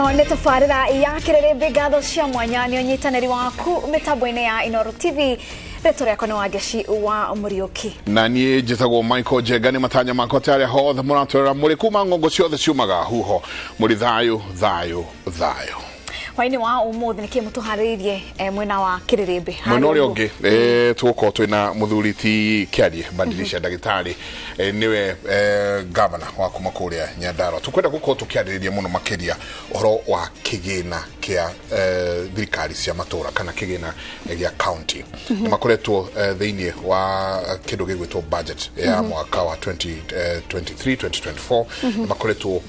Ĩno nĩ tabarĩra ya Kĩrĩrĩmbĩ, ngatho cia mwanya nĩ ũnyitanĩri waku mĩtambo-inĩ ya Inooro TV. Rĩtwa rĩakwa nĩ Wangeshi wa Mũriũki. Na niĩ njĩtagwo Michael Njenga. Nĩ matanya makwa ta arĩa hothe mũratwĩrora mũrĩ kuma ng'ongo ciothe ciumaga huho, mũrĩ thayũ thayũ thayũ. Hwaĩ-inĩ wa ũmũthĩ nĩkĩ mũtũharĩrĩirie mwena wa Kĩrĩrĩmbĩ? Mwena ũrĩa ũngĩ tũgũkorwo twĩna mũthuri ti Kĩarie Badilisha ndagĩtarĩ, nĩwe gavana wa kuma kũrĩa Nyandarua. Tũkwenda gũkorwo tũkĩarĩrĩria mũno makĩria ũhoro wa kĩgĩna kĩa thirikari cia matũra kana kĩgĩna gĩa county. Nĩ makoretwo thĩinĩ wa kĩndũ gĩgwĩtwo budget ya mwaka wa 2023 2024. Nĩ makoretwo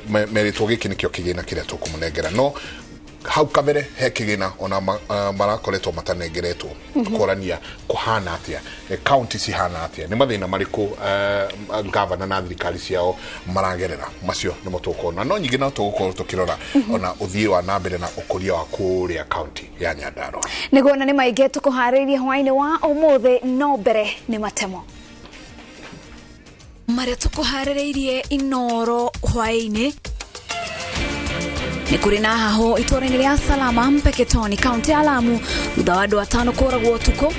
merĩtwo gĩkĩ nĩkĩo kĩgĩna kĩrĩa tũkũmũnengera, no hau kabere he kĩgĩna ona marakoretwo matanengeretwo. Tũkorania kũhana atĩa, county cihana atĩa, nĩ mathĩna marĩkũ gavana na thirikari ciao maragerera. Macio nĩmo tũkuona, no nyingĩ no tũgũkorwo tũkĩrora ona ũthiĩ wa na mbere na ũkũria wa kũrĩa county ya Nyandarua. Nĩguo, na nĩ maingĩ tũkũharĩrĩirie hwaĩ-inĩ wa ũmũthĩ, no mbere nĩ matemo marĩa tũkũharĩrĩirie Inooro hwaĩ-inĩ. Nĩ kũrĩ na hahũ itũũra-inĩ rĩa Salama Mpeketoni, kaunti ya Lamu, thutha wa andũ 5 kũragwo ũtukũ.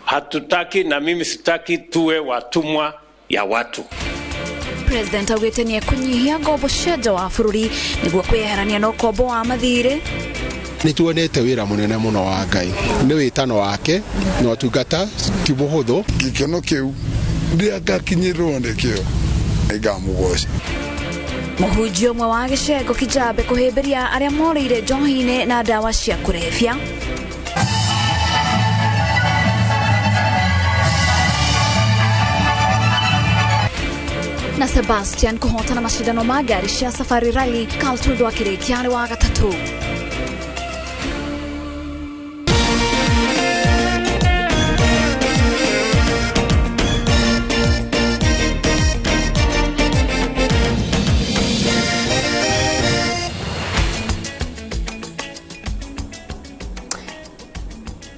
Hatutaki na mimi sitaki tuwe watumwa ya watu. President augĩte nĩ ekũnyihia ngombo cia nja wa bũrũri nĩguo kwĩyeherania na ũkombo wa mathirĩ. Nĩ tuonete wĩra mũnene mũno wa Ngai, nĩ wĩtano wake na ũtungata ti mũhũthũ. Gĩkeno kĩu rĩrĩa ngakinyĩrwo nĩkĩo nĩngamũgoca. Mũhunjia ũmwe wa gĩcengo Kijabe kũhĩmbĩria arĩa morĩire njohi-inĩ na ndawa cia kũrebia. Na Sebastian kũhotana macindano ma ngari cia Safari Rally, Carlton akĩrĩkia arĩ wa gatatũ.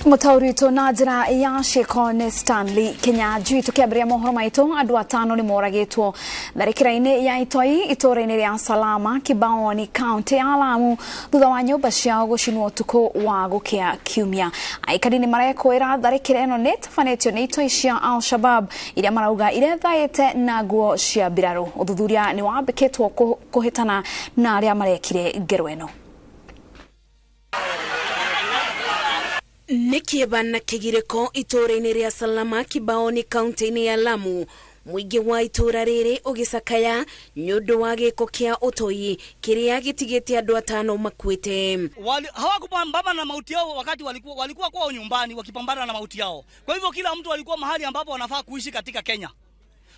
Mũtaũri witũ na njĩra ya ciĩko nĩ Stanley Kinyanjui. Tũkĩambĩrĩria mohoro maitũ, andũ 5 nĩ moragĩtwo tharĩkĩra-inĩ ya itoi itũũra-inĩ rĩa Salama Kibaoni, kaunti ya Lamu, thutha wa nyũmba ciao gũcinwo ũtukũ wa gũkĩa Kiumia. Aikari nĩ marekũĩra tharĩkĩra ĩno nĩ ĩtabanĩtio nĩ itoi cia Al-Shabab iria marauga irethaĩte na nguo cia mbirarũ. Ũthuthuria nĩ wambĩkĩtwo kũhĩtana na arĩa marekire ngero ĩno. Nĩ kĩeva na kĩgirĩko itũũra-inĩ rĩa Salama Kibaoni, kaunti-inĩ ya Lamu. Mũingĩ wa itũũra rĩrĩ ũgĩcakaya nĩ ũndũ wa gĩko kĩa ũtoi kĩrĩa gĩtigĩte andũ 5 makuĩte. Hawakupambana na mauti yao wakati walikuwa kwao nyumbani wakipambana na mauti yao. Kwa hivyo kila mtu alikuwa mahali ambapo anafaa kuishi katika Kenya.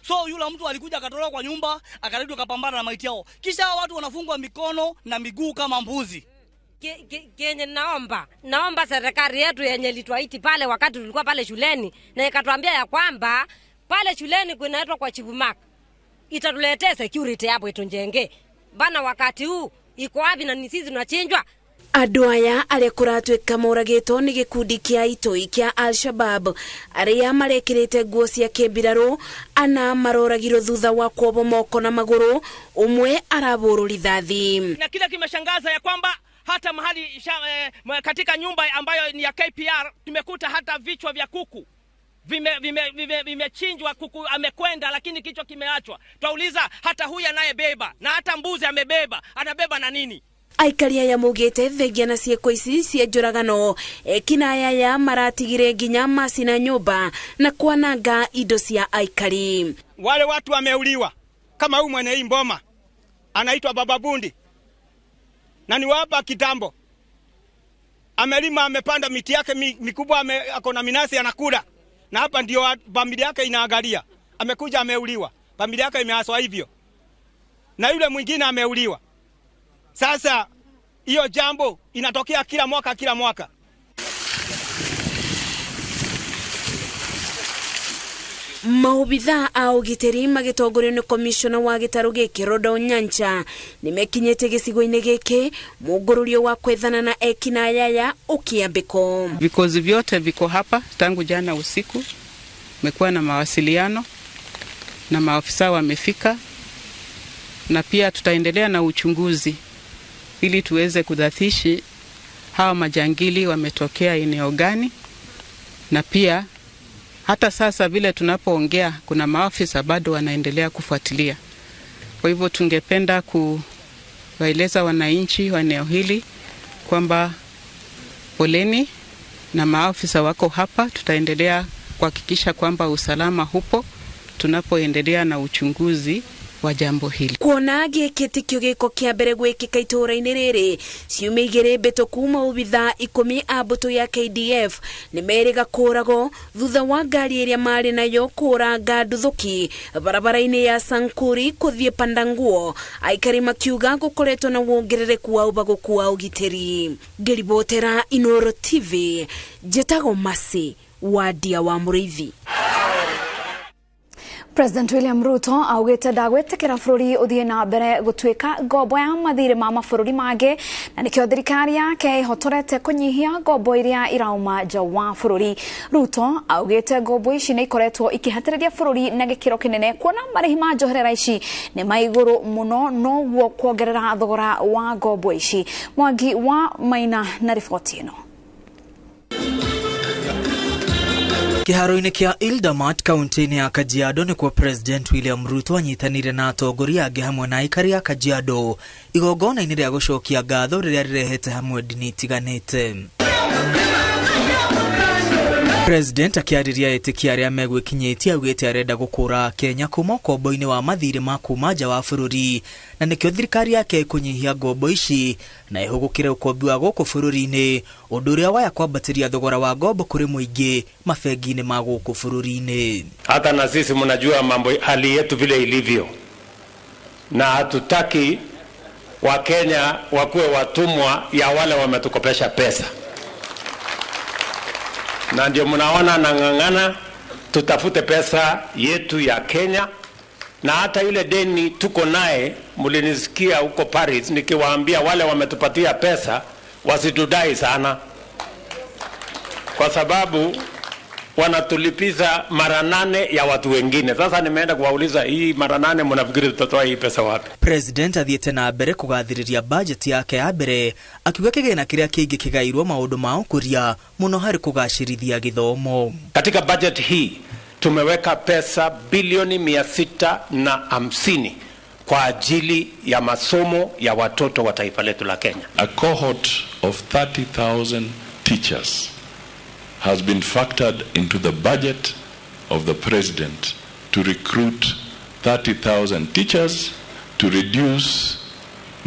So yule mtu alikuja akatolewa kwa nyumba akarudi akapambana na mauti yao. Kisha watu wanafungwa mikono na miguu kama mbuzi. Kenye naomba serikali yetu yenye ilituaiti pale wakati tulikuwa pale shuleni na ikatuambia ya kwamba pale shuleni kunaitwa kwa Chief Mark, itatuletea security hapo itujenge bana. Wakati huu iko wapi na ni sisi tunachinjwa? Andũ aya arĩa kũratuĩka moragĩtwo nĩ gĩkundi kĩa itoi kĩa Al-Shabab arĩa marekĩrĩte nguo cia kĩmbirarũ, 4 maroragirwo thutha wa kuobo moko na magũrũ, ũmwe arabũrwo rithathi. Na kile kimeshangaza ya kwamba hata mahali katika nyumba ambayo ni ya KPR tumekuta hata vichwa vya kuku vimechinjwa, kuku amekwenda lakini kichwa kimeachwa. Twauliza hata huyu anayebeba na hata mbuzi amebeba, anabeba na nini? Aikari aya maugĩte thengia na ciĩko ici cia njũragano ekinaya ya maratigire nginya macina nyũmba na kwananga indo cia aikari. Wale watu wameuliwa kama huyu mwenye hii mboma anaitwa Baba Bundi na ni wapa kitambo, amelima, amepanda miti yake mikubwa, ako na minasi anakula, na hapa ndio familia yake inaangalia. Amekuja ameuliwa, familia yake imeaswa hivyo, na yule mwingine ameuliwa. Sasa hiyo jambo inatokea kila mwaka kila mwaka. Maobithaa a ũgitĩri magĩtongorio nĩ komishona wa gĩtarũ gĩkĩ Roda Nyancha nĩmekinyĩte gĩcigo-inĩ gĩkĩ mũngũrũrio wa kwethana na ekinayaya ũkĩambĩko. Vikosi vyote viko hapa tangu jana usiku, kumekuwa na mawasiliano na maafisa wamefika, na pia tutaendelea na uchunguzi ili tuweze kudhathishi hawa majangili wametokea eneo gani, na pia hata sasa vile tunapoongea kuna maafisa bado wanaendelea kufuatilia. Kwa hivyo tungependa kuwaeleza wananchi wa eneo hili kwamba poleni, na maafisa wako hapa, tutaendelea kuhakikisha kwamba usalama hupo tunapoendelea na uchunguzi wa jambo hili. Kuona gĩkĩ tikĩo gĩko kĩa mbere gwĩkĩka itũũra-inĩ rĩrĩ, ciumia igĩrĩ mbĩtũku maobithaa 10 a mbũtũ ya KDF nĩ merĩga kũragwo thutha wa ngari ĩrĩa marĩ nayo kũranga nduthũki barabara-inĩ ya Sankuri kũthiĩ Pandanguo, aikari makiuga gũkoretwo na wongerereku wa ũbagũku wa ũgitĩri. Ngĩribotera Inooro TV, njĩtagwo Mercy Wadia wa Mũrĩithi. President William Ruto augite ndagwitikira bururi uthie na mbere gutuika ngombo ya mathiri ma mabũrũri mangĩ, na nikio thirikari yake ihotorete kunyihia ngombo iria irauma nja wa bururi. Ruto augite ngombo ici nĩ ikoretwo ikihatĩrĩria bururi na gĩkĩro kĩnene, kuona marĩhi ma njoherera ici nĩ ma igũrũ mũno, noguo kuongerera thogora wa ngombo ici. Mwangi wa Maina na riboti ĩno. Kiharo-inĩ kĩa Ildamat kaunti-inĩ ya Kajiado nĩkuo President William Ruto anyitanire na atongoria angĩ hamwe na aikari a Kajiado igongona-inĩ rĩa gũcokia ngatho rĩrĩa rĩrehete hamwe ndini itiganĩte. President akĩarĩria etĩkia arĩa megwĩkinyĩtie augĩte arenda gũkũra Kenya kuma ũkombo-inĩ wa mathirĩ ma kuma nja wa bũrũri, na nĩkĩo thirikari yake ĩkũnyihia ngombo ici na ĩhũgũkĩre ũkombi wa gũkũ bũrũri-inĩ, ũndũ ũrĩa waya kwambatĩria thogora wa ngombo kũrĩ mũingĩ mabengi-inĩ ma gũkũ bũrũri-inĩ. Hata na sisi mnajua mambo hali yetu vile ilivyo, na hatutaki Wakenya wakuwe watumwa ya wale wametukopesha pesa. Na ndio mnaona nang'ang'ana tutafute pesa yetu ya Kenya, na hata yule deni tuko naye, mlinisikia huko Paris nikiwaambia wale wametupatia pesa wasitudai sana, kwa sababu wanatulipiza mara 8 ya watu wengine. Sasa nimeenda kuwauliza, hii mara 8 mnafikiri tutatoa hii pesa wapi? President athiĩte na mbere kũgathĩrĩria budget yake ya mbere, akiuga kĩgĩna kĩrĩa kĩingĩ kĩgairwo maũndũ ma ũkũria mũno harĩ kũgacĩrithia gĩthomo. Katika budget hii tumeweka pesa bilioni 650 kwa ajili ya masomo ya watoto wa taifa letu la Kenya. A cohort of 30,000 teachers has been factored into the budget of the president to recruit 30,000 teachers to reduce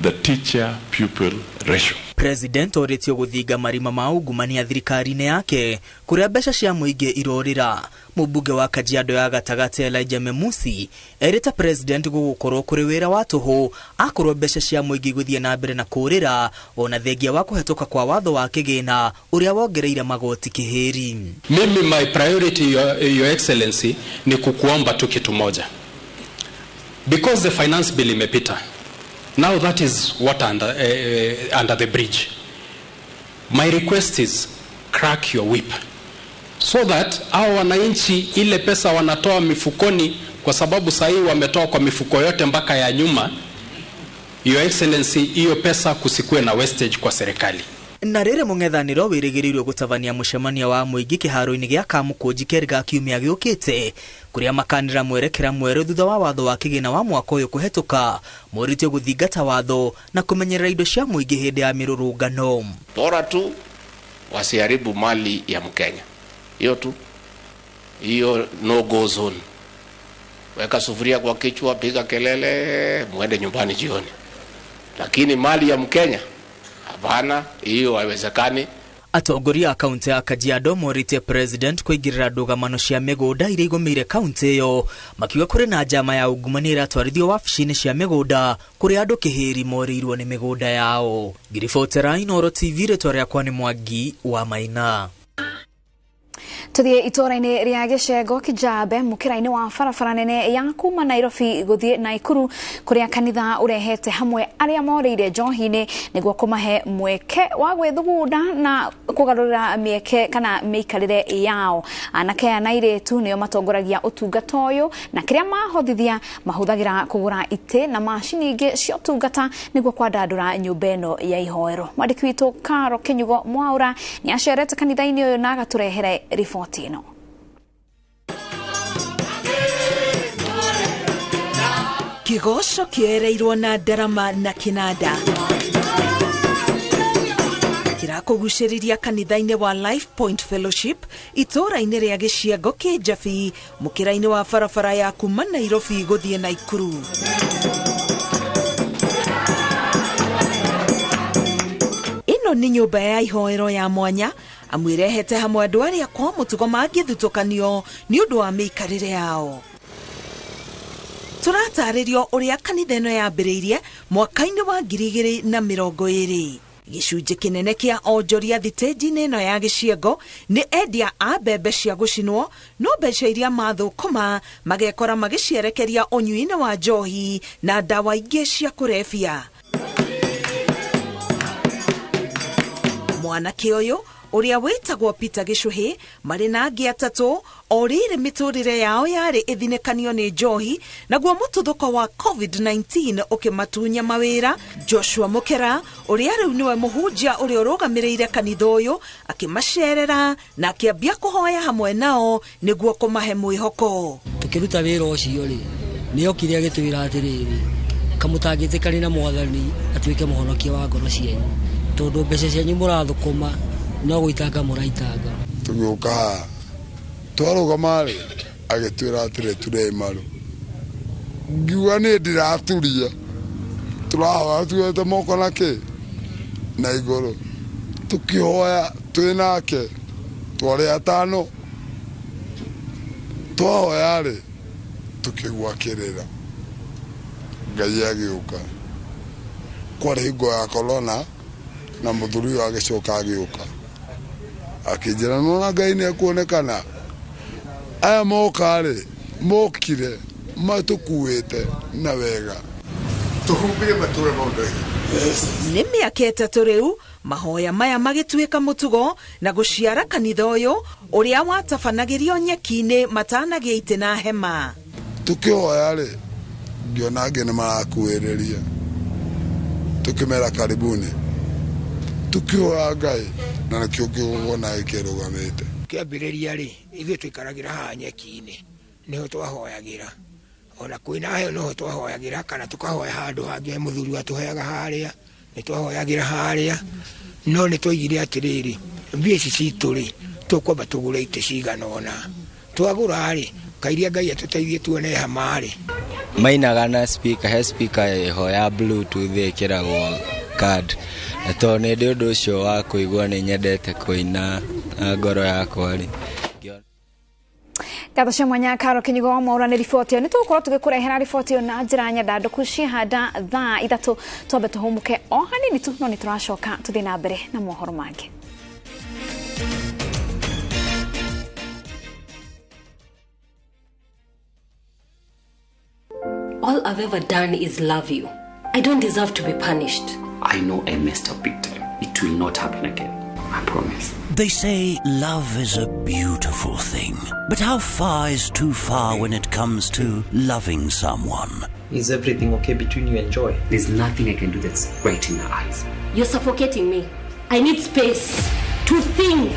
the teacher-pupil ratio. President orĩtio gũthinga marima ma ungumania thirikari-inĩ yake kũrĩa mbeca cia mũingĩ irorĩra. Mũmbunge wa Kajiado ya gatagatĩ Elijah Memusi erĩte president gũgũkorwo kũrĩ wĩra wa tũhũ akorwo mbeca cia mũingĩ gũthiĩ na mbere na kũrĩra, ona thengia wa kũhetũka kwa watho wa kĩgĩna ũrĩa wongereire magoti kĩhĩri. Mimi my priority, your excellency, ni kukuomba tu kitu moja. Because the finance bill imepita. Now that is water under the bridge. My request is crack your whip so that hao wananchi ile pesa wanatoa mifukoni, kwa sababu sahi wametoa kwa mifuko yote mpaka ya nyuma. Your Excellency, hiyo pesa kusikue na wastage kwa serikali. Na rĩrĩ mũng'ethanĩro wĩrĩgĩrĩirwo gũtabania mũcemanio wa mũingĩ kĩharo-inĩ gĩa Kamũkũnji kerĩ ga kiumia gĩũkĩte, kũrĩa makanĩra mwerekera mwerũ thutha wa watho wa kĩgĩna wa mwaka ũyũ kũhetũka, morĩtio gũthingata watho na kũmenyerera indo cia mũingĩ hĩndĩ ya mĩrũrũngano. Bora tu wasiharibu mali ya Mkenya, hiyo tu, hiyo no go zone. Weka sufuria kwa kichwa, piga kelele, muende nyumbani jioni, lakini mali ya Mkenya hapana, hiyo haiwezekani. Atongoria a kaunti ya Kajiado morĩtie president kũingĩrĩra ndũgamano cia mĩgũnda iria igũmĩire kaunti ĩyo, makiuga kũrĩ na njama ya ungumania ĩratwarithio wabici-inĩ cia mĩgũnda kũrĩa andũ kĩhĩri morĩirwo nĩ mĩgũnda yao. Ngiribotera Inooro TV, rĩtwa rĩakwa nĩ Mwangi wa Maina. Tuthie itora-ini ria Gĩcengo Kijabe mũkĩra-inĩ wa barabara nene ya kuma Nairobi gũthiĩ Naikuru kũrĩa kanitha ũrehete hamwe arĩa morĩire njohi-inĩ nĩguo kũmahe mweke wa gwĩthugunda na kũgarũrĩra mĩeke kana mĩikarĩre yao. Anake aya na airĩtu nĩo matongoragia ũtungata ũyũ na kĩrĩa mahothithia mahũthagĩra kũgũra itĩ na macini ingĩ cia ũtungata nĩguo kwandandũra nyũmba ĩno ya ihoero. Mwandĩki witũ Karo Kĩnyugo Mwaura nĩ acerete kanitha-inĩ ũyũ na agatũrehere riboti ĩno. Kĩgoco kĩoereirwo na ndarama na kĩnanda kĩrakũgucĩrĩria kanitha-inĩ wa Life Point Fellowship itũũra-inĩ rĩa Gĩciango Kĩnjabi mũkĩra-inĩ wa barabara ya kuma Nairobi gũthiĩ Naikuru. Ĩno nĩ nyũmba ya ihoero ya mwanya amu ĩrehete hamwe andũ arĩa kwa mũtugo mangĩthutũkanio nĩ ũndũ wa mĩikarĩre yao. Tũratarĩrio ũrĩa kanitha ĩno yambĩrĩirie mwaka-inĩ wa 2020. Gĩcunjĩ kĩnene kĩa onjoria thitĩnji-inĩ ĩno ya Gĩciango nĩ endia a mbembe cia gũcinwo, no mbeca iria mathũkũma magekora magĩcierekeria ũnyui-inĩ wa njohi na ndawa ingĩ cia kũrebia. Mwanake ũyũ ũrĩa wĩtagwo Peter Gĩcũhĩ marĩ na angĩ atatũ o rĩrĩ mĩtũrĩre yao yarĩ ĩthinĩkanio nĩ njohi naguo mũtuthũko wa COVID-19 ũkĩmatunya mawĩra. Joshua Mũkera ũrĩa rĩu nĩwe mũhunjia ũrĩa ũrũgamĩrĩire kanitha ũyũ akĩmacerera na akĩambia kũhoya hamwe nao nĩguo kũmahe mwĩhoko. Tũkĩruta wĩra ũcio rĩ nĩokire agĩtwĩra atĩrĩrĩ kamũtangĩtĩkani na mwathani atuĩke mũhonokia wa ngoro cianyu tondũ mbeca cianyu mũrathũkũma no gũitanga mũraitanga. Tũgĩũka haha twarũgama rĩ agĩtwĩra atĩrĩ turei maru, ngiuga niĩ ndiraturia, tũrahoya tuoete moko na kĩ na igũrũ, tũkĩhoya twĩ nake twarĩ atano, twahoya rĩ tũkĩgua kĩrĩra Ngai agĩũka. Kwarĩ hingo ya korona na mũthuri ũyũ agĩcoka agĩũka akĩnjĩra nona Ngai nĩ ekuonekana aya moka rĩ mokire matũkuĩte na wega tũhumbire matũra maũndũ. Nĩ mĩaka 3 rĩu mahoya maya magĩtuĩka mũtugo na gũciara kanitha ũyũ ũrĩa watabanagĩrio nyeki-inĩ matanagĩa itĩ na hema. Tũkĩhoya rĩ ngĩona angĩ nĩ marakuĩrĩria tũkĩmera karibuni tũkĩhoya Ngai na nĩkĩo kĩgongona gĩkĩrũgamĩte. Kĩambĩrĩria rĩ ithuĩ tũikaragĩra haha nyeki-inĩ nĩho twahoyagĩra, ona kwĩna heho noho twahoyagĩra kana tũkahoya handũ hangĩ mũthuri watũheaga harĩa nĩ twahoyagĩra harĩa, no nĩ twaigire atĩrĩrĩ mbia ici citũ rĩ tũkwamba tũgũre itĩ cigana ũna, twagũra rĩ kairia Ngai atũteithie tuone hema rĩ. Mainaga na speaker, he speaker ĩho ya bluetooth ĩkĩragwo card, na tondũ nĩ ndĩ ũndũ ũcio wa kũigua nĩ nyendete kũina na ngoro yakwa rĩ. Ngatho cia mwanya Karo Kĩnyugo wa Mwaura nĩ riboti ĩyo. Nĩ tũgũkorwo tũgĩkũrehera riboti ĩyo na njĩra nyandandũku ciahanda thaa 3. Twambe tũhũmũke o hanini tu, no nĩ tũracoka tũthiĩ na mbere na mohoro mangĩ. All I've ever done is love you. I don't deserve to be punished. I know I messed up big time. It will not happen again. I promise. They say love is a beautiful thing. But how far is too far when it comes to loving someone? Is everything okay between you and Joy? There's nothing I can do that's right in her eyes. You're suffocating me. I need space to think.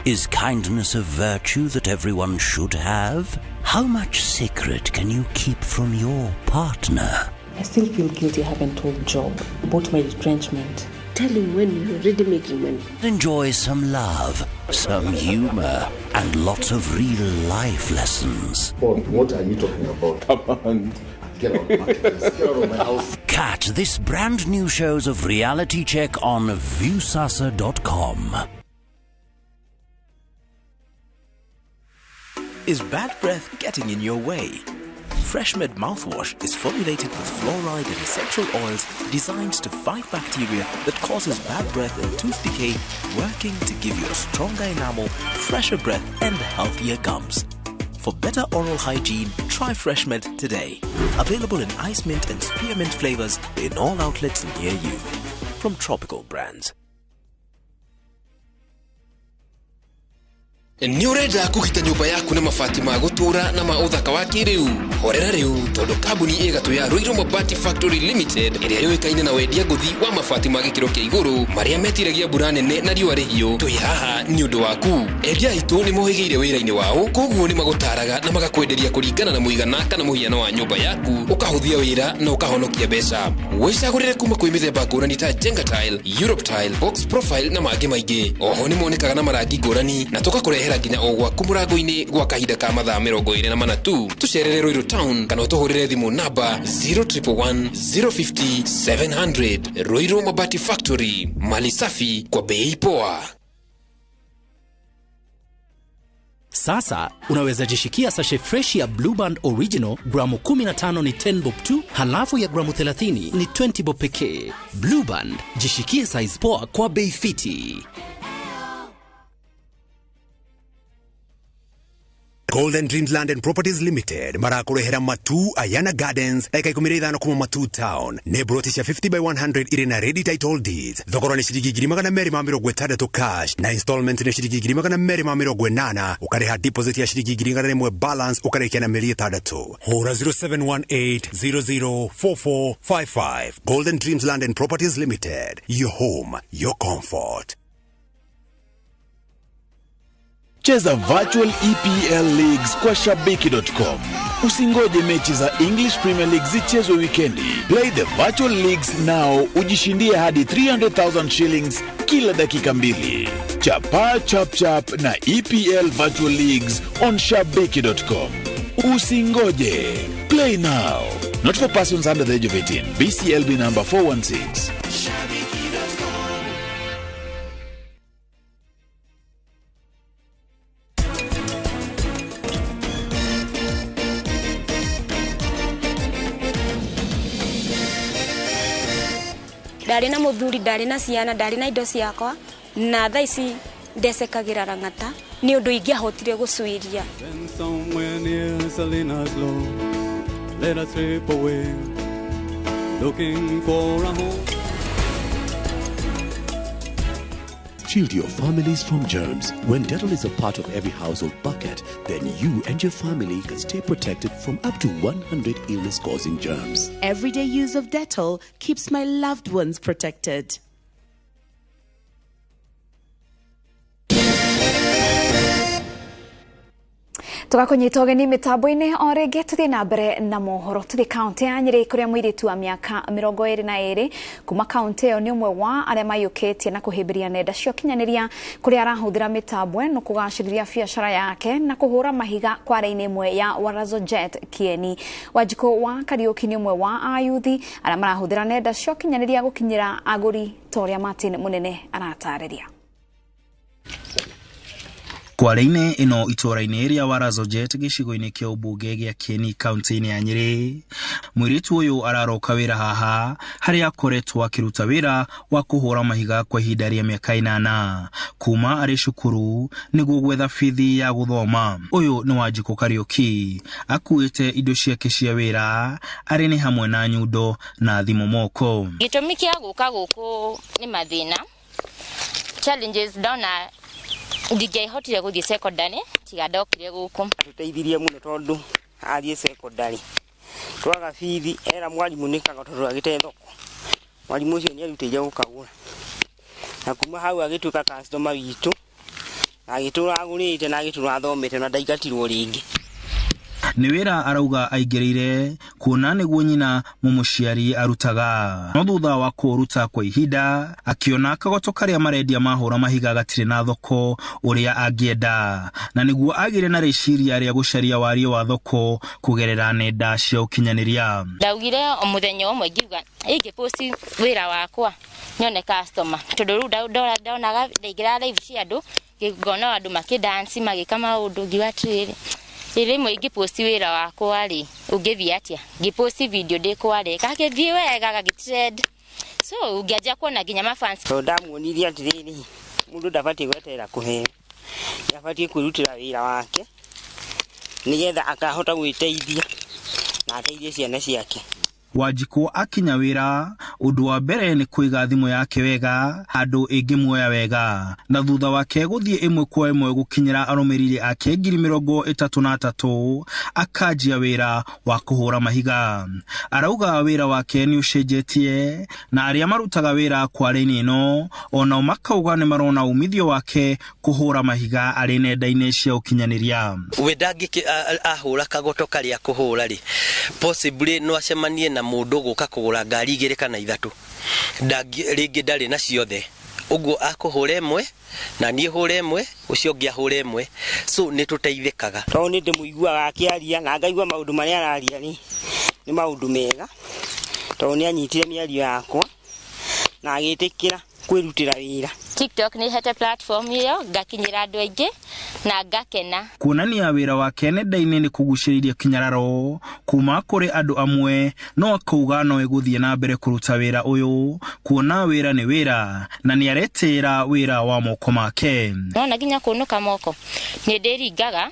Is kindness a virtue that everyone should have? How much secret can you keep from your partner? I still feel guilty I haven't told Job about my retrenchment. Tell him when you're already making money. Enjoy some love, some humor, and lots of real life lessons. What are you talking about? Come on. Get out of my place. Get out of my house. Catch this brand new shows of Reality Check on Viusasa.com. Is bad breath getting in your way? FreshMed mouthwash is formulated with fluoride and essential oils designed to fight bacteria that causes bad breath and tooth decay, working to give you a stronger enamel, fresher breath, and healthier gums. For better oral hygiene, try FreshMed today. Available in ice mint and spearmint flavors in all outlets near you. From Tropical Brands. Nĩ ũrenda kũgita nyũmba yaku na mabati ma gũtũũra na ma ũthaka wa kĩrĩu? Horera rĩu, tondũ kambuni ĩ gatũ ya Ruiru Mabati Factory Limited, ĩrĩa yũĩkaine na wendia ngũthi wa mabati ma gĩkĩro kĩa igũrũ marĩa metiragia mbura nene na riũa rĩhiũ, twĩ haha nĩ ũndũ waku. Endia aitũ nĩ mohĩgĩire wĩra-inĩ wao, koguo nĩ magũtaraga na magakwenderia kũringana na mũigana kana mũhiano wa nyũmba yaku, ũkahũthia wĩra na ũkahonokia mbeca. Wĩcagũrĩre kuma kwĩ mĩthemba ngũrani ta Jenga Tile, Europe Tile, Box Profile na mangĩ maingĩ. Oho nĩ monekaga na marangi ngũrani na tũgakũrehera nginya o gwaku mũrango-inĩ gwa kahinda ka mathaa 24 tu. Tũcerere Ruiru Town kana ũtũhũrĩre thimũ namba 0111 050 700. Ruiru Mabati Factory, mali safi kwa bei poa. Sasa unaweza jishikia sachet fresh ya Blue Band Original gramu 15 ni 10 bob tu, halafu ya gramu 30 ni 20 bob pekee. Blue Band, jishikie size poa kwa bei fiti. Golden Dreams Land and Properties Limited marakurehera Matu Ayana Gardens eka 15 kuma Matu Town ne broti cia 50 by 100 iri na ready title deeds. Thogora ni ciringi 260 cash na installment ni ciringi 280, ukariha deposit ya ciringi 100 balance ukarikia na mĩeri 6. Hura 0718004455. Golden Dreams Land and Properties Limited, your home, your comfort. Cheza virtual EPL Leagues kwa Shabiki.com. Usingoje mechi za English Premier League zichezwe wikendi. Play the virtual leagues now, ujishindie hadi 300,000 shillings kila dakika 2. Chapa chap chap na EPL Virtual Leagues on Shabiki.com. Usingoje. Play now. Not for persons under the age of 18. BCLB number 416. Ndarĩ na mũthuri, ndarĩ na ciana, ndarĩ na indo ciakwa, na thaa ici ndecekagĩra rang'ata nĩ ũndũ ingĩahotire gũcuiria. Somewhere near Salinas Low, let us slip away, looking for a home. Shield your families from germs. When Dettol is a part of every household bucket, then you and your family can stay protected from up to 100 illness-causing germs. Everyday use of Dettol keeps my loved ones protected. Tugakunyita ũgeni mĩtambo-inĩ o rĩngĩ tũthiĩ na mbere na mohoro. Tũthiĩ kaũntĩ ya Nyĩrĩ kũrĩa mũirĩtu wa mĩaka 22 kuma kaũntĩ ĩyo nĩ ũmwe wa arĩa maiyũkĩtie na kũhĩmbĩria nenda cia ũkinyanĩria kũrĩa arahũthĩra mĩtambo ĩno kũgacĩrithia biacara yake na kũhũra mahiga kware-inĩ ĩmwe ya Warazo Jet Kieni. Wanjikũ wa Kariũki nĩ ũmwe wa ayuthi arĩa marahũthĩra nenda cia ũkinyanĩria gũkinyĩra agũri ta ũrĩa Martin Mũnene aratarĩria. Kware-inĩ ĩno itũũra-inĩ rĩa Warazo Jet gĩcigo-inĩ kĩa ũmbunge gĩa Kieni kaunti-inĩ ya Nyĩrĩ, mũirĩtu ũyũ araroka wĩra haha harĩa akoretwo akĩruta wĩra wa kũhũra mahiga kwa ihinda rĩa mĩaka 8 kuma arĩ cukuru nĩguo gwetha bithi ya gũthoma. Ũyũ nĩ Wanjikũ Kariũki, akuĩte indo ciake cia wĩra arĩ nĩ hamwe na nyundo na thimũ moko. Gĩtũmi kĩa gũka gũkũ nĩ mathĩna, challenges ndona ndingĩahotire gũthiĩ secondary tiga ndokire gũkũ. Atũteithirie mũno tondũ athiĩ secondary twaga bithi era mwarimũ nĩ kaga tondũ agĩte thoko, mwarimũ ũcio nĩ arutĩire gũkagũra na kuma hau agĩtuĩka customer witũ, agĩtũra agũrĩte na agĩtũra athomete na ndaingatirwo rĩngĩ. Nĩ wĩra arauga aingĩrĩire kuona nĩguo nyina mũmũciari arutaga, no thutha wa kũũruta kwa ihinda akĩona kagoto karĩa marendia mahũra mahiga gatirĩ na thoko ũrĩa angĩenda, na nĩguo agĩre na rĩciria rĩa gũcaria warie wa thoko kũgerera nenda cia ũkinyanĩria. Ndaugire o mũthenya ũmwe ngiuga ingĩposti wĩra wakwa nyone customer, tondũ rĩu ndonaga ndaingĩra live cia andũ ngona andũ makĩdance magĩka maũndũ, ngiuga atĩrĩrĩ Rĩmwe ingĩposti wĩra wakwa rĩ, ũngĩthiĩ atĩa? Ngĩposti video ndĩ kware, gagĩthiĩ wega, gagĩtrend. So ũngĩanjia kuona nginya mafans. Tondũ ndamuonirie atĩrĩrĩ, mũndũ ndabatiĩ gweterera kũheo, nĩabatiĩ kwĩrutĩra wĩra wake nĩgetha akahota gwĩteithia na ateithie ciana ciake. Wanjikũ akinya wĩra, ũndũ wa mbere nĩ kũiga thimũ yake wega handũ ĩngĩmuoya wega, na thutha wake gũthiĩ ĩmwe kwa ĩmwe gũkinyĩra arũmĩrĩri ake 33,000 akanjia wĩra wa kũhũra mahiga. Arauga wĩra wake nĩ ũcenjetie na arĩa marutaga wĩra kware-inĩ ĩno onao makauga nĩ marona umithio wake kũhũra mahiga arĩ nenda-inĩ cia ũkinyanĩria. We ndangĩkĩ ahũra kagoto karĩa kũhũra rĩ, possibly no acemanie na mũndũ gũka kũgũra ngari 2 kana 3, rĩngĩ ndarĩ na ciothe, ũguo akũhũra ĩmwe na niĩ hũre ĩmwe, ũcio ũngĩ ahũre ĩmwe, so nĩ tũteithĩkaga. Tondũ nĩ ndĩmũiguaga akĩaria na ngaigua maũndũ marĩa araria rĩ nĩ maũndũ mega, tondũ nĩ anyitire mĩario yakwa na agĩtĩkĩra kwĩrutĩra wĩra. TikTok nĩ hete platform ĩyo ngakinyĩra andũ aingĩ na ngakena. Kuonania wĩra wake nenda-inĩ nĩ kũgucĩrĩria kĩnyararo kuma kũrĩ andũ amwe, no akauga no egũthiĩ na mbere kũruta wĩra ũyũ kuona wĩra nĩ wĩra na nĩ aretĩĩra wĩra wa moko make. Nona nginya kũnũka moko nĩ ndĩringaga,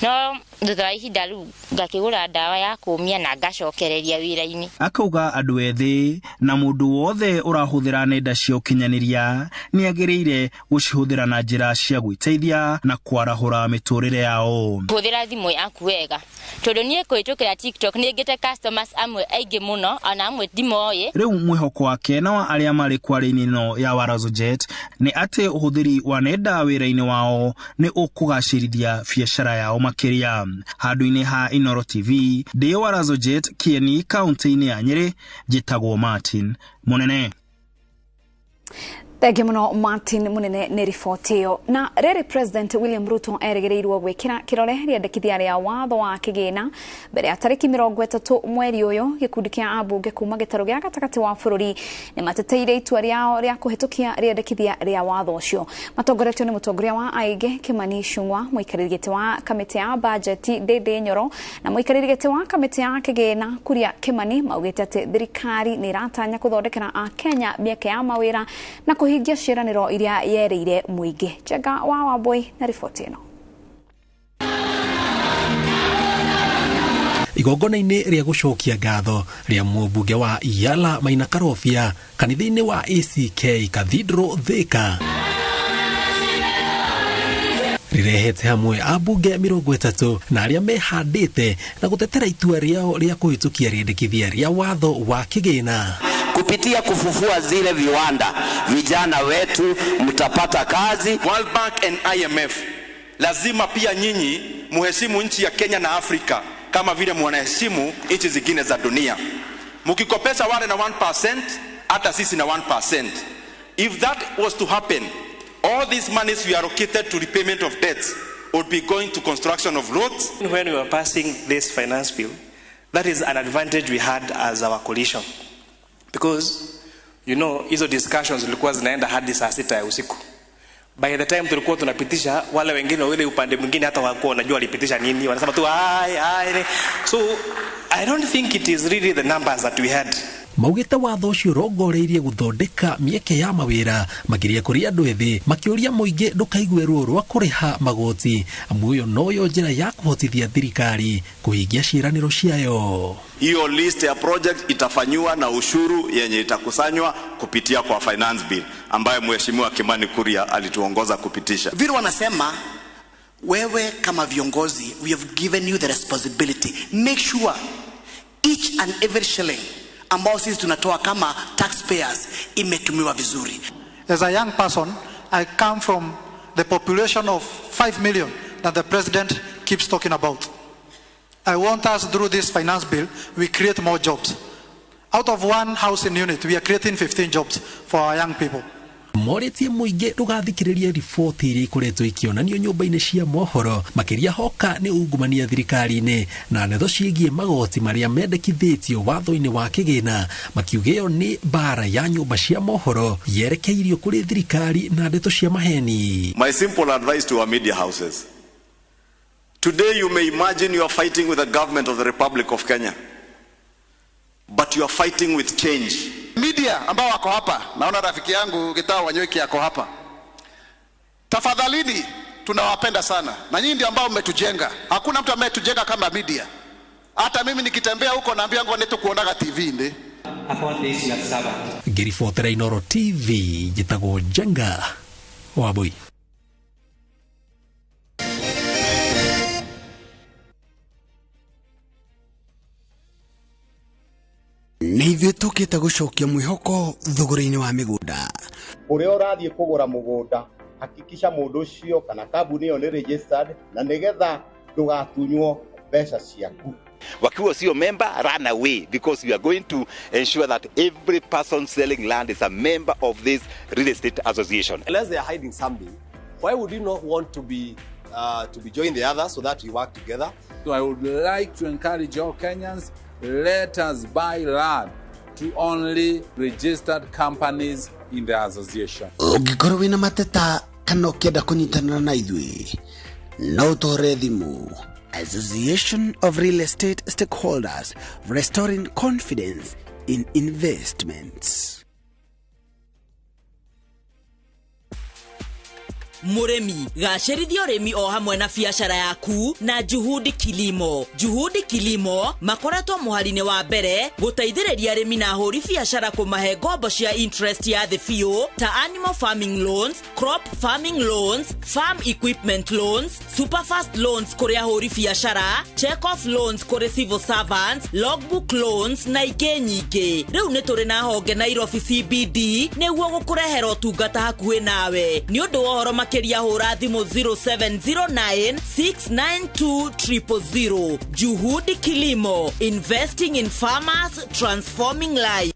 no thutha wa ihinda rĩu ngakĩgũra ndawa ya kũmia na ngacokereria wĩra-inĩ. Akauga andũ ethĩ na mũndũ wothe ũrahũthĩra nenda cia ũkinyanĩria nĩ agĩrĩire gũcihũthĩra na njĩra cia gwĩteithia na kwarahũra mĩtũrĩre yao. Hũthĩra thimũ yaku wega, tondũ niĩ kũhĩtũkĩra TikTok nĩ ngĩte customers amwe aingĩ mũno, ona amwe ndimoĩ. Rĩu mwĩhoko wake na wa arĩa marĩ kware-inĩ ĩno ya Warazo Jet nĩ atĩ ũhũthĩri wa nenda wĩra-inĩ wao nĩ ũkũgacĩrithia biacara yao makĩria. Handũ-inĩ ha Inooro TV, ndĩ Warazo Jet, Kieni, kaunti-inĩ ya Nyĩrĩ, njĩtagwo Martin Munene. Thengiũ mũno Martin Munene nĩ riboti ĩyo. Na rĩrĩ President William Ruto erĩgĩrĩirwo gwĩkĩra kĩrore rĩendekithia rĩa watho wa kĩgĩna mbere ya tarĩki 30 mweri ũyũ. Gĩkundi kĩa ambunge kuma gĩtarũ gĩa gatagatĩ wa bũrũri nĩ mateteire itua rĩao rĩa kũhĩtũkia rĩendekithia rĩa watho ũcio. Matongoretio nĩ mũtongoria wa aingĩ Kimani Ichung'wa, mũikarĩri gĩtĩ wa kamĩtĩ ya bajeti Ndindi Nyoro na mũikarĩri gĩtĩ wa kamĩtĩ ya kĩgĩna Kuria Kimani maugĩte atĩ thirikari nĩ ĩratanya kũthondekera Akenya mĩeke ya mawĩra na kũhingia ciĩranĩro iria yerĩire mũingĩ. Njenga wa Wambui na riboti ĩno. Igongona-inĩ rĩa gũcokia ngatho rĩa mũmbunge wa Yala Maina Karobia kanitha-inĩ wa ACK Cathedral Thika rirehete hamwe ambunge 30 na arĩa mehandĩte na gũtetera itua rĩao rĩa kũhĩtũkia rĩendekithia rĩa watho wa kĩgĩna. Kupitia kufufua zile viwanda, vijana wetu mtapata kazi. World Bank and IMF, lazima pia nyinyi muheshimu nchi ya Kenya na Afrika kama vile mwanaheshimu nchi zingine za dunia. Mkikopesha wale na 1%, hata sisi na 1%. If that was to happen, all these monies we allocated to repayment of debts would be going to construction of roads. When we were passing this finance bill, that is an advantage we had as our coalition. Because, you know, hizo discussions zilikuwa zinaenda hadi saa 6 ya usiku. By the time tulikuwa tunapitisha, wale wengine wale upande mwingine hata hawakuwa wanajua walipitisha nini, wanasema tu ai ai. So I don't think it is really the numbers that we had. Maugĩte watho ũcio ũrongoreirie gũthondeka mĩeke ya mawĩra makĩria kũrĩ andũ ethĩ, makĩũria mũingĩ ndũkaigue ruo rwa kũrĩha magoti, amu ĩyo noyo njĩra ya kũhotithia thirikari kũhingia ciĩranĩro ciayo. Hiyo list ya project itafanyiwa na ushuru yenye itakusanywa kupitia kwa finance bill ambayo Mheshimiwa Kimani Kuria alituongoza kupitisha. Vile wanasema wewe kama viongozi, we have given you the responsibility. Make sure each and every shilling ambao sisi tunatoa kama taxpayers imetumiwa vizuri. As a young person, I come from the population of 5 million that the president keeps talking about. I want us through this finance bill, we create more jobs. Out of one housing unit, we are creating 15 jobs for our young people. Morĩtie mũingĩ ndũgathikĩrĩrie riboti iria ikoretwo ikĩonanio nyũmba-inĩ cia mohoro, makĩria hoka nĩ ungumania thirikari-inĩ na ndeto ciĩgiĩ magoti marĩa mendekithĩtio watho-inĩ wa kĩgĩna, makiuga ĩyo nĩ mbara ya nyũmba cia mohoro yerekeirio kũrĩ thirikari na ndeto cia maheni. My simple advice to our media houses, Today you may imagine you are fighting with the government of the Republic of Kenya, but you are fighting with change. Media ambao wako hapa, naona rafiki yangu Gitao Wanyoike ako hapa. Tafadhalini, tunawapenda sana na nyinyi ndio ambao mmetujenga. Hakuna mtu ametujenga kama media. Hata mimi nikitembea huko naambia ngo neto kuonaga TV ndi. Ngĩribotera Inooro TV njĩtagwo Njenga Wambui. Nĩ ithuĩ tũkĩte gũcokia mwĩhoko thogora-inĩ wa mĩgũnda. Ũrĩa ũrathiĩ kũgũra mũgũnda, hakikisha mũndũ ũcio kana kambuni ĩyo nĩ registered na nĩgetha ndũgatunywo mbeca ciaku. Wakiwa sio member, run away, because we are going to ensure that every person selling land is a member of this real estate association. Unless they are hiding something, why would you not want to be join the others so that we work together? So I would like to encourage all Kenyans, let us buy land to only registered companies in the association. Ũngĩkorwo wĩna mateta kana ũkĩenda kũnyitanĩra na ithuĩ, no ũtũhũrĩre thimũ. Association of Real Estate Stakeholders, restoring confidence in investments. Mũrĩmi gacĩrithia ũrĩmi o hamwe na biacara yaku na Juhudi Kilimo. Juhudi Kilimo makoretwo mũhari-inĩ wa mbere gũteithĩrĩria arĩmi na ahũri biacara kũmahe ngombo cia interest ya thĩ biũ ta animal farming loans, crop farming loans, farm equipment loans, superfast loans kũrĩ ahũri biacara, check off loans kũrĩ civil servants, logbook loans na ingĩ nyingĩ. Rĩu nĩ tũrĩ na honge Nairobi CBD nĩguo gũkũrehera ũtungata hakuhĩ nawe. Nĩ ũndũ wa ũhoro makĩria hũra thimũ 0709 692 000. Juhudi Kilimo, investing in farmers, transforming lives.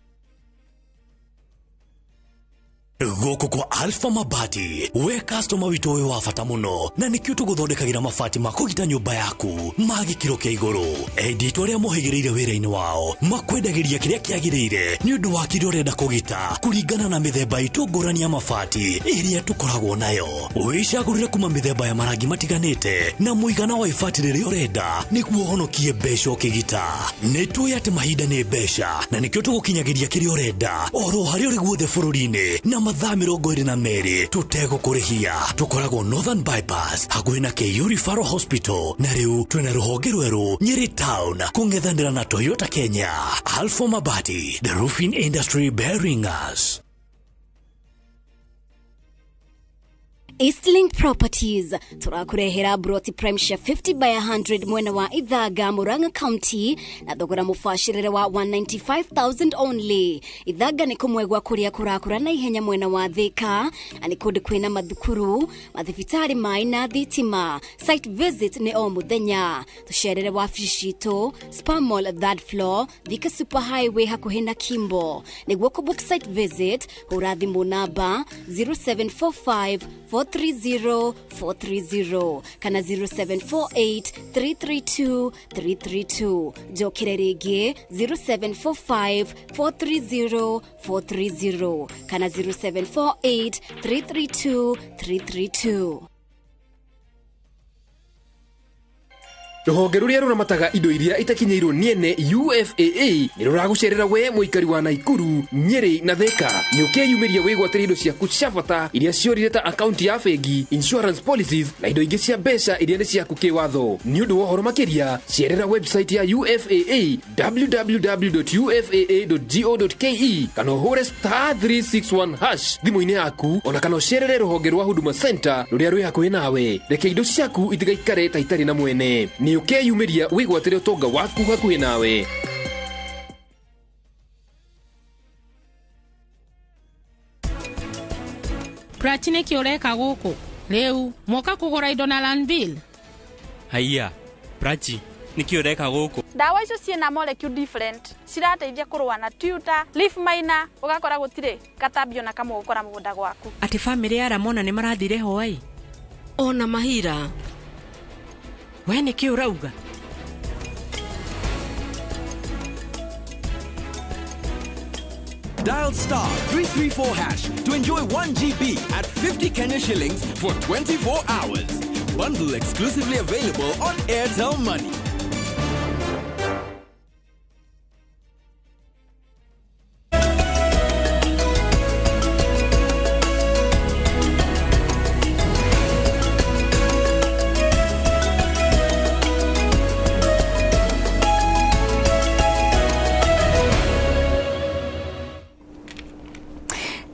Gũkũ kwa Alpha Mabati, we customer witũ wĩ wa bata mũno, na nĩkĩo tũgũthondekagĩra mabati ma kũgita nyũmba yaku ma gĩkĩro kĩa igũrũ. Endi itũ arĩa mohĩgĩrĩire wĩra-inĩ wao makwendagĩria kĩrĩa kĩagĩrĩire nĩ ũndũ wa kĩrĩa ũrenda kũgita kũringana na mĩthemba itũ ngũrani ya mabati ĩrĩa tũkoragwo nayo. Wĩcagũrĩre kuma mĩthemba ya marangi matiganĩte na mũigana wa ibati rĩrĩa ũrenda nĩguo ũhonokie mbeca ũkĩgita. Nĩ tũĩ atĩ mahinda nĩ mbeca na nĩkĩo tũgũkinyagĩria kĩrĩa ũrenda oro harĩa ũrĩ guothe bũrũri-inĩ na mathaa 22 tũtegũkũrĩhia. Tũkoragwo Northern Bypass hakuhĩ na KU Referral Hospital, na rĩu twĩna rũhonge rwerũ Nyeri Town kũng'ethanĩra na Toyota Kenya. Alpha Mabati, the roofing industry bearing us. Eastlink Properties turakurehera broti prime share 50 by 100 mwena wa Ithaga Murang'a County na thogora mubacirire wa 195,000 only. Ithaga ni kumwe gwa kuria kurakura na ihenya mwena wa Thika na ni kundu kwina mathukuru, mathibitari mai na thitima. Site visit ni o muthenya. Tucerere wabici citu Spa Mall third floor, Thika Super Highway hakuhi na Kimbo. Niguo ku book site visit hura thimu namba 0745 430 430 kana 0748 332 332. Njokere rĩngĩ 0745 430 430 kana 0748 332 332. Rũhonge rũrĩa rũramataga indo iria itakinyĩirwo nĩ ene UFAA nĩ rũragũcerera we mũikari wa Naikuru, Nyeri na Thika. Nĩ ũkeyumĩria wĩgwatĩre indo ciaku cia bata iria ciorire ta akaunti ya bengi, insurance policies na indo ingĩ cia mbeca iria nĩ ciaku kĩwatho. Nĩ ũndũ wa ũhoro makĩria, cerera website ya UFAA www.ufaa.go.ke kana ũhũre *361# thimũ-inĩ yaku, ona kana ũcerere rũhonge rwa Huduma Center rũrĩa rwĩ hakuhĩ nawe. Reke indo ciaku itigaikare ta itarĩ na mwene. Nĩ ũkeyumĩria wĩgwatĩre ũtonga waku hakuhĩ nawe. Prachi nĩkĩ ũreka gũkũ? Rĩu mwoka kũgũra indo na Landbill? Haiya, Prachi nĩkĩ ũreka gũkũ? Ndawa icio ciĩna molecule different cirateithia kũrũa na tuta, leaf miner, ũgakora gũtirĩ gatambi ona kamwe gũkora mũgũnda gwaku. Atĩ bamĩrĩ ya Ramona nĩ marathire Hawaii? Ona mahira. We nĩkĩ ũrauga? Dial *334# to enjoy 1 GB at 50 Kenya shillings for 24 hours. Bundle exclusively available on Airtel Money.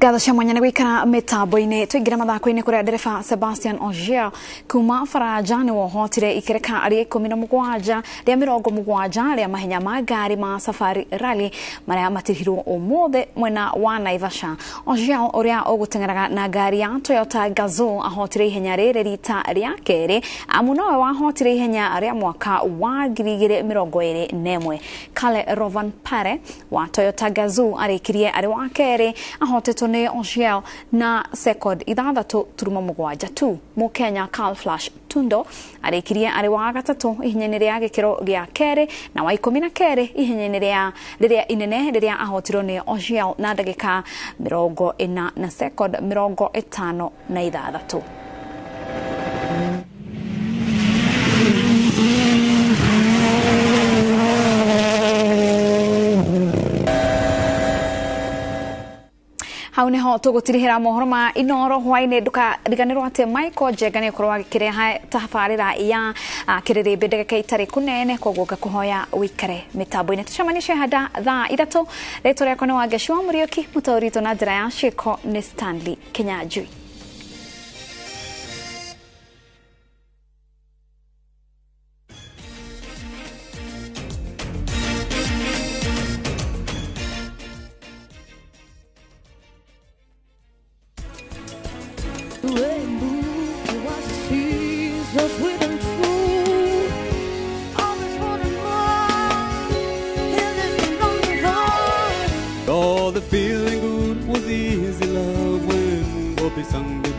Ngatho cia mwanya nĩ gũikara mĩtambo-inĩ. Tũingĩre mathako-inĩ kũrĩa ndereba Sebastian Ogier kuma Faranja nĩ wohotire ikereka rĩa 17 rĩa 70 rĩa mahenya ma ngari ma Safari Rally marĩa matirihirwo ũmũthĩ mwena wa Naivasha. Ogier ũrĩa ũgũteng'eraga na ngari ya Toyota Gazoo ahotire ihenya rĩrĩ rita rĩa kerĩ, amu nowe wahotire ihenya rĩa mwaka wa 2021. Kalle Rovanperä wa Toyota Gazoo arĩkirie arĩ wa kerĩ ahotetwo nĩ Ogier na second 6.7 tu. Mũkenya Carl Flash Tundo arĩkirie arĩ wa gatatũ ihenya-inĩ rĩa gĩkĩro gĩa kerĩ na wa 12 ihenya-inĩ rĩa rĩrĩa inene rĩrĩa ahotirwo nĩ Ogier na ndagĩka 40 na second 56. Hau niho tugutirihira mohoro ma Inoro hwaini. Ndukariganirwo ati Michael Njenga ni akorwo agĩkĩrehe tabarĩra ya kĩrĩrĩmbĩ ndagĩka itarĩ kũnene, koguo ngakũhoya ũikare mĩtambo-inĩ. Tũcemanie hada thaa 3. Rĩtwa rĩakwa nĩ Wangeci wa Mũriũki, mũtaũri witũ na njĩra ya ciĩko nĩ Stanley Kinyanjui. All the feeling good was easy love when Bobby sang.